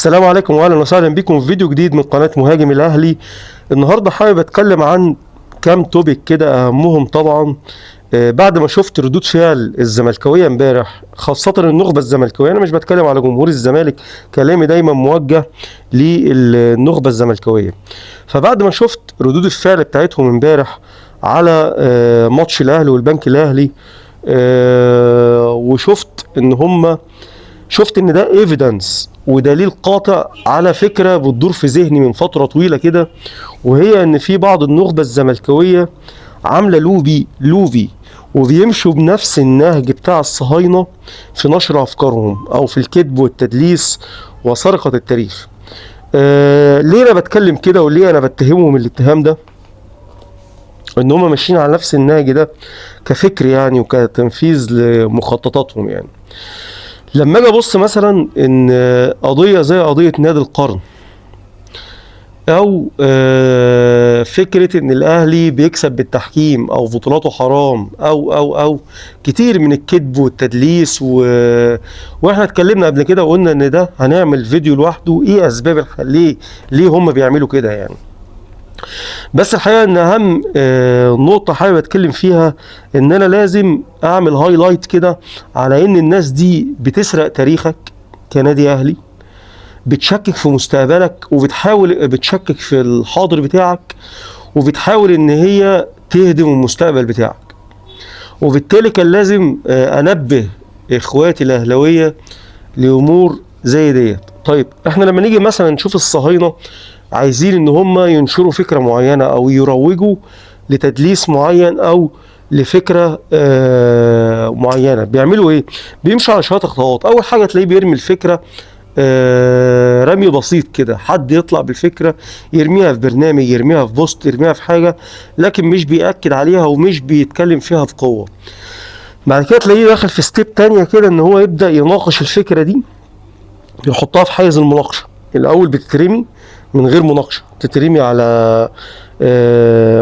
السلام عليكم واهلا وسهلا بكم في فيديو جديد من قناة مهاجم الاهلي. النهارده حابب اتكلم عن كام topic كده، اهمهم طبعا بعد ما شفت ردود فعل الزملكاويه امبارح، خاصة النخبة الزملكاويه. انا مش بتكلم على جمهور الزمالك، كلامي دايما موجه للنخبه الزملكاويه. فبعد ما شفت ردود الفعل بتاعتهم امبارح على ماتش الاهلي والبنك الاهلي، وشفت ان هم شفت ان ده evidence ودليل قاطع على فكرة بتدور في ذهني من فترة طويلة كده، وهي ان في بعض النخبة الزملكاويه عامله لوبي وبيمشوا بنفس النهج بتاع الصهاينة في نشر افكارهم او في الكذب والتدليس وسرقة التاريخ. ليه انا بتكلم كده وليه انا بتهمهم الاتهام ده؟ ان هم ماشيين على نفس النهج ده كفكر يعني وكتنفيذ لمخططاتهم. يعني لما اجي ابص مثلا ان قضية زي قضية نادي القرن، او فكرة ان الاهلي بيكسب بالتحكيم او بطولاته حرام او او او كتير من الكذب والتدليس واحنا اتكلمنا قبل كده وقلنا ان ده هنعمل فيديو لوحده، ايه اسباب ليه هم بيعملوا كده يعني. بس الحقيقة ان اهم نقطة حابب اتكلم فيها ان انا لازم اعمل highlight كده على ان الناس دي بتسرق تاريخك كنادي اهلي، بتشكك في مستقبلك، وبتحاول بتشكك في الحاضر بتاعك، وبتحاول ان هي تهدم المستقبل بتاعك. وبالتالي كان لازم انبه اخواتي الاهلاوية لامور زي ديت. طيب احنا لما نيجي مثلا نشوف الصهاينة عايزين ان هم ينشروا فكرة معينة او يروجوا لتدليس معين او لفكرة معينة، بيعملوا ايه؟ بيمشوا على شوية خطوات. اول حاجة تلاقيه بيرمي الفكرة رمي بسيط كده، حد يطلع بالفكرة يرميها في برنامج، يرميها في post، يرميها في حاجة، لكن مش بيأكد عليها ومش بيتكلم فيها بقوة. بعد كده تلاقيه داخل في step تانية كده، ان هو يبدأ يناقش الفكرة دي، يحطها في حيز المناقشة. الاول بتترمي من غير مناقشة، تترمي على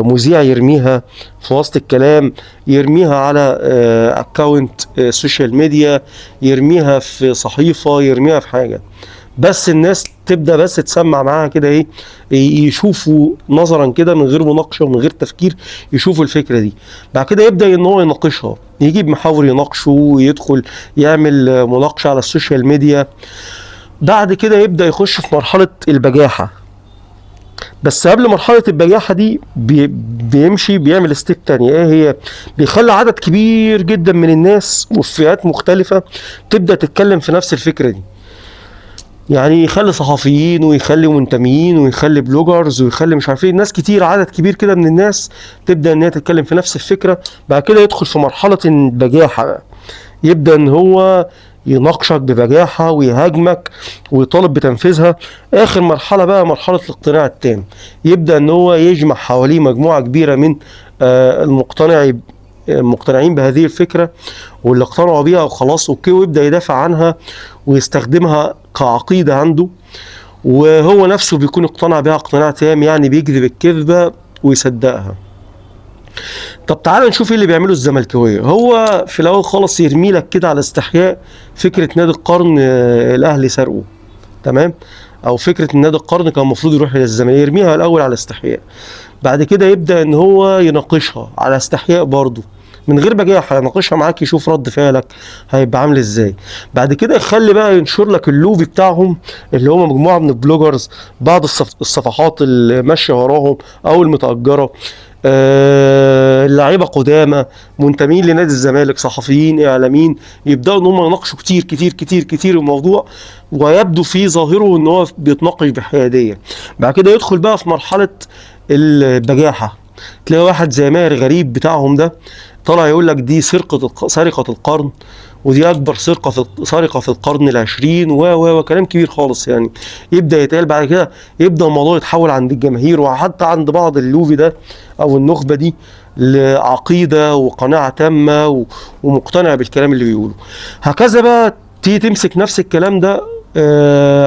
مذيع يرميها في وسط الكلام، يرميها على account social media، يرميها في صحيفة، يرميها في حاجة، بس الناس تبدا بس تسمع معاها كده، ايه، يشوفوا نظرا كده من غير مناقشة ومن غير تفكير، يشوفوا الفكرة دي. بعد كده يبدا ان هو يناقشها، يجيب محاور يناقشه ويدخل يعمل مناقشة على ال social media. بعد كده يبدا يخش في مرحلة البجاحة. بس قبل مرحلة البجاحة دي بيمشي بيعمل step تانية. ايه هي؟ بيخلي عدد كبير جدا من الناس وفي فئات مختلفة تبدأ تتكلم في نفس الفكرة دي. يعني يخلي صحفيين ويخلي منتميين ويخلي bloggers ويخلي مش عارف ايه، ناس كتير، عدد كبير كده من الناس تبدأ ان هي تتكلم في نفس الفكرة. بعد كده يدخل في مرحلة البجاحة بقى، يبدأ ان هو يناقشك ببجاحة ويهاجمك ويطالب بتنفيذها. اخر مرحلة بقى مرحلة الاقتناع التام، يبدأ ان هو يجمع حواليه مجموعة كبيرة من المقتنعين بهذه الفكرة واللي اقتنعوا بيها وخلاص okay، ويبدأ يدافع عنها ويستخدمها كعقيدة عنده، وهو نفسه بيكون اقتنع بها اقتناع تام، يعني بيكذب الكذبة ويصدقها. طب تعال نشوف ايه اللي بيعمله الزملكاويه. هو في الاول خالص يرمي لك كده على استحياء فكرة نادي القرن، الاهلي سرقه، تمام، او فكرة ان نادي القرن كان المفروض يروح الى الزمالك، يرميها الاول على استحياء. بعد كده يبدا ان هو يناقشها على استحياء برضه من غير بجاحه، يناقشها معاك، يشوف رد فعلك هيبقى عامل ازاي. بعد كده يخلي بقى ينشر لك اللوبي بتاعهم اللي هم مجموعة من ال bloggers، بعض الصفحات اللي ماشية وراهم او المتاجره، لعيبة قدامى منتمين لنادي الزمالك، صحفيين، اعلاميين، يبداوا ان هم يناقشوا كتير كتير كتير كتير الموضوع، ويبدو في ظاهره ان هو بيتناقش بحياديه. بعد كده يدخل بقى في مرحلة البجاحة، تلاقي واحد زي ماهر غريب بتاعهم ده طلع يقول لك دي سرقه القرن، ودي اكبر سرقه في القرن العشرين، و وكلام كبير خالص يعني. يبدا يتقال بعد كده، يبدا الموضوع يتحول عند الجماهير وحتى عند بعض اللوفي ده او النخبة دي لعقيده وقناعه تامة ومقتنع بالكلام اللي بيقوله. هكذا بقى تيجي تمسك نفس الكلام ده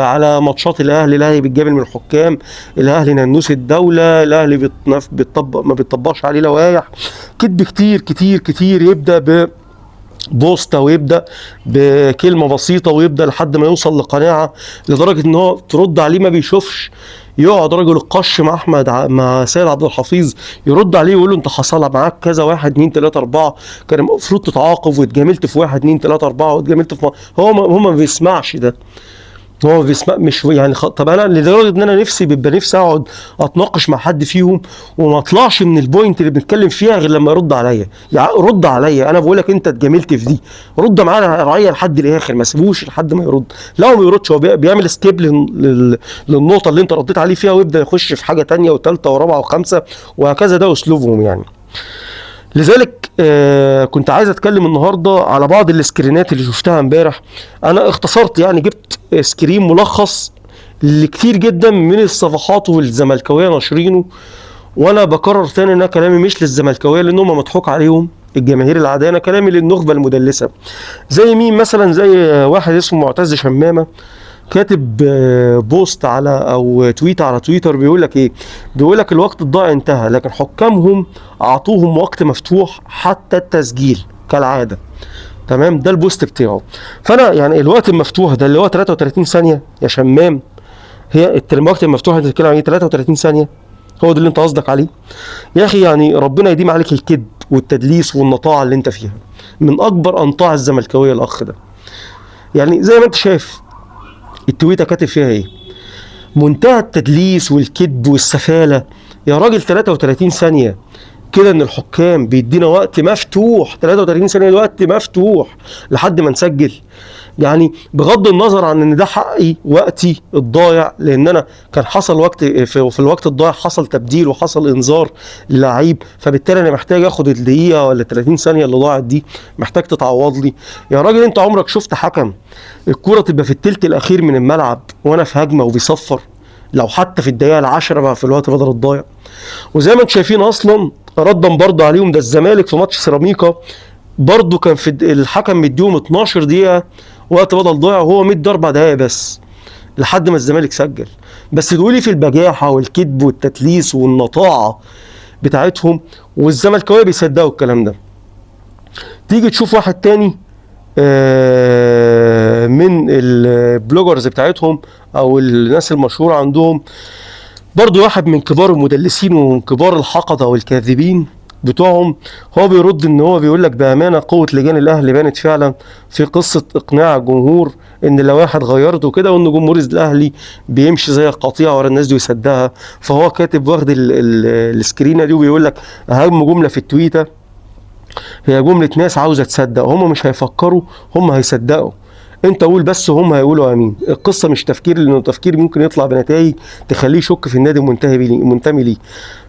على ماتشات الاهلي، الاهلي بيتجامل من الحكام، الاهلي ننوس الدولة، الاهلي بيتطبق ما بيتطبقش عليه لوائح، كذب كتير كتير كتير. يبدا بوستة ويبدا بكلمه بسيطة ويبدا لحد ما يوصل لقناعة، لدرجة ان هو ترد عليه ما بيشوفش. يقعد رجل القش مع احمد مع سيد عبد الحفيظ يرد عليه ويقول له انت حصل معاك كذا 1 2 3 4، كان المفروض تتعاقب، واتجاملت في 1 2 3 4، واتجاملت في هو ما بيسمعش ده، هو ما بيسمع مش يعني طب انا لدرجة ان انا نفسي بيبقى نفسي اقعد اتناقش مع حد فيهم وما اطلعش من ال point اللي بنتكلم فيها غير لما يرد عليا. يعني رد عليا، انا بقول لك انت اتجاملت في دي، رد معايا عليا لحد الاخر، ما سيبوش لحد ما يرد. لو ما بيردش هو بيعمل skip للنقطة اللي انت رديت عليه فيها، ويبدا يخش في حاجة ثانية وثالثه ورابعه وخمسة وهكذا. ده اسلوبهم يعني. لذلك كنت عايز اتكلم النهارده على بعض السكرينات اللي شفتها امبارح. انا اختصرت يعني، جبت screen ملخص لكتير جدا من الصفحات والزملكاويه ناشرينه، وانا بكرر تاني ان انا كلامي مش للزملكاويه لان هم مضحوك عليهم الجماهير العادية، انا كلامي للنخبه المدلسه. زي مين مثلا؟ زي واحد اسمه معتز شمامه، كاتب post على او tweet على تويتر بيقول لك ايه؟ بيقول لك الوقت الضائع انتهى، لكن حكامهم اعطوهم وقت مفتوح حتى التسجيل كالعادة. تمام، ده ال post بتاعه. فانا يعني الوقت المفتوح ده اللي هو 33 ثانية يا شمام، هي الوقت المفتوح اللي بتتكلم عليه 33 ثانية، هو ده اللي انت قصدك عليه يا اخي؟ يعني ربنا يديم عليك الكذب والتدليس والنطاعه اللي انت فيها، من اكبر انطاع الزملكاويه الاخ ده. يعني زي ما انت شايف التويته كاتب فيها ايه؟ منتهى التدليس والكذب والسفاله يا راجل. 33 ثانية كده ان الحكام بيدينا وقت مفتوح، 33 ثانية الوقت مفتوح لحد ما نسجل. يعني بغض النظر عن ان ده حقي وقتي الضايع، لان انا كان حصل وقت في الوقت الضايع حصل تبديل وحصل انذار للعيب، فبالتالي انا محتاج اخد الدقيقة ولا 30 ثانية اللي ضاعت دي، محتاج تتعوض لي. يا راجل انت عمرك شفت حكم الكورة تبقى في الثلث الاخير من الملعب وانا في هجمة وبيصفر؟ لو حتى في الدقيقة 10 بقى في الوقت بدل الضايع. وزي ما انتم شايفين اصلا ردا برضه عليهم، ده الزمالك في ماتش سيراميكا برضه كان في الحكم مديهم 12 دقيقة وقت بدل ضايع، وهو مدي 4 دقايق بس لحد ما الزمالك سجل. بس تقولي في البجاحة والكذب والتدليس والنطاعه بتاعتهم، والزملكاويه بيصدقوا الكلام ده. تيجي تشوف واحد تاني من ال bloggers بتاعتهم او الناس المشهورة عندهم، برضو واحد من كبار المدلسين ومن كبار الحقده والكاذبين بتوعهم، هو بيرد ان هو بيقول لك بامانه قوة لجان الاهلي بانت فعلا في قصة اقناع الجمهور ان اللوائح اتغيرت وكده، وان جمهور الاهلي بيمشي زي القطيع ورا الناس دي ويصدقها. فهو كاتب واخد السكرينه دي وبيقول لك اهم جملة في التويته هي جملة ناس عاوزه تصدق، هم مش هيفكروا، هم هيصدقوا، انت قول بس هم هيقولوا امين. القصة مش تفكير، لانه التفكير ممكن يطلع بنتائج تخليه يشك في النادي المنتمي ليه.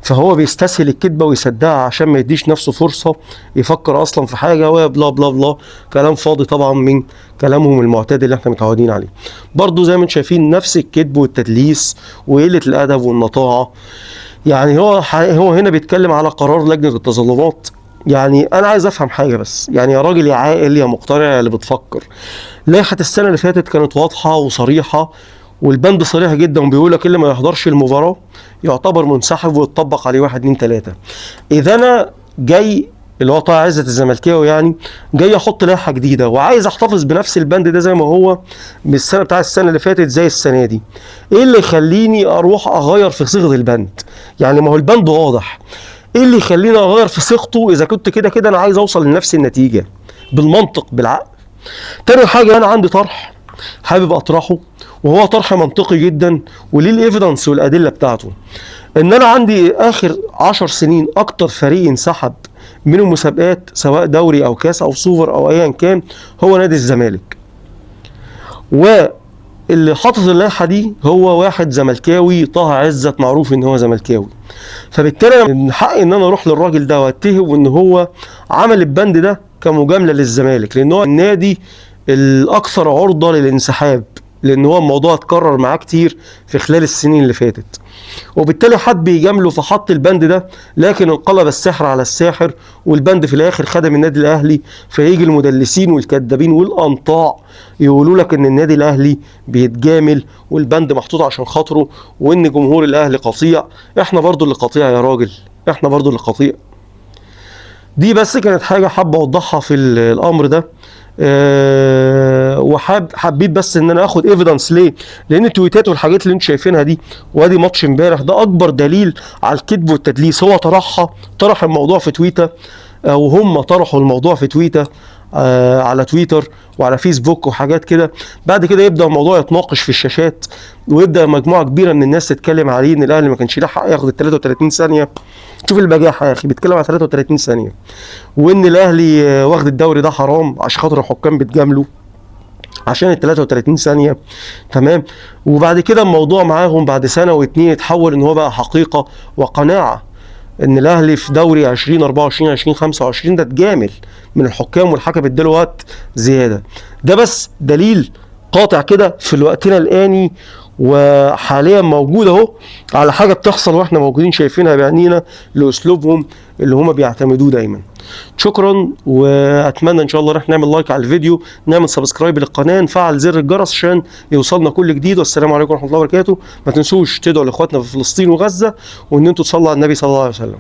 فهو بيستسهل الكذبة ويصدقها عشان ما يديش نفسه فرصة يفكر اصلا في حاجة، وبلا بلا بلا كلام فاضي طبعا من كلامهم المعتاد اللي احنا متعودين عليه. برضو زي ما انتم شايفين نفس الكذب والتدليس وقلة الادب والنطاعه. يعني هو هنا بيتكلم على قرار لجنة التظلمات. يعني انا عايز افهم حاجة بس، يعني يا راجل يا عاقل يا مقتنع اللي بتفكر، لائحة السنة اللي فاتت كانت واضحة وصريحة والبند صريح جدا وبيقول لك اللي ما يحضرش المباراة يعتبر منسحب ويتطبق عليه 1 2 3. اذا انا جاي اللي هو طه عزت الزملكاوي يعني جاي احط لائحة جديدة وعايز احتفظ بنفس البند ده زي ما هو من السنة بتاع السنة اللي فاتت زي السنة دي، ايه اللي يخليني اروح اغير في صيغة البند؟ يعني ما هو البند واضح، ايه اللي يخليني اغير في صيغته اذا كنت كده كده انا عايز اوصل لنفس النتيجة بالمنطق بالعقل؟ تاني حاجة انا عندي طرح حابب اطرحه، وهو طرح منطقي جدا وليه ال evidence والادلة بتاعته. ان انا عندي اخر 10 سنين اكتر فريق انسحب من المسابقات سواء دوري او كاس او سوبر او ايا كان هو نادي الزمالك، واللي حاطط اللائحة دي هو واحد زملكاوي طه عزت، معروف ان هو زملكاوي. فبالتالي انا من حقي ان انا اروح للراجل ده واتهم ان هو عمل البند ده كمجامله للزمالك، لان هو النادي الاكثر عرضه للانسحاب، لان هو الموضوع اتكرر معاه كتير في خلال السنين اللي فاتت، وبالتالي حب يجامله فحط البند ده، لكن انقلب السحر على الساحر والبند في الاخر خدم النادي الاهلي. فيجي المدلسين والكذابين والانطاع يقولوا لك ان النادي الاهلي بيتجامل والبند محطوط عشان خاطره وان جمهور الاهلي قطيع. احنا برضو اللي قطيع يا راجل، احنا برضو اللي قطيع. دي بس كانت حاجة حابة اوضحها في الامر ده. وحاب حبيت بس ان انا اخد evidence ليه؟ لان التويتات والحاجات اللي انتم شايفينها دي، وادي ماتش امبارح ده اكبر دليل على الكذب والتدليس. هو طرح الموضوع في تويته، او هم طرحوا الموضوع في تويته على تويتر وعلى فيسبوك وحاجات كده. بعد كده يبدا الموضوع يتناقش في الشاشات، ويبدا مجموعة كبيرة من الناس تتكلم عليه ان الاهلي ما كانش له حق ياخد ال 33 ثانية. شوف البجاحة يا اخي، بيتكلم على 33 ثانية، وان الاهلي واخد الدوري ده حرام عشان خاطر الحكام بتجامله عشان ال 33 ثانية. تمام. وبعد كده الموضوع معاهم بعد سنة واتنين اتحول ان هو بقى حقيقة وقناعه ان الاهلي في دوري 2024 2025 ده اتجامل من الحكام، والحكم اداله وقت زيادة. ده بس دليل قاطع كده في وقتنا الاني وحاليا موجود اهو على حاجة بتحصل واحنا موجودين شايفينها بعينينا لاسلوبهم اللي هما بيعتمدوه دايما. شكرا، واتمنى ان شاء الله رح نعمل like على الفيديو، نعمل subscribe للقناة، نفعل زر الجرس عشان يوصلنا كل جديد. والسلام عليكم ورحمة الله وبركاته. ما تنسوش تدعوا لاخواتنا في فلسطين وغزة، وان انتوا تصلوا على النبي صلى الله عليه وسلم.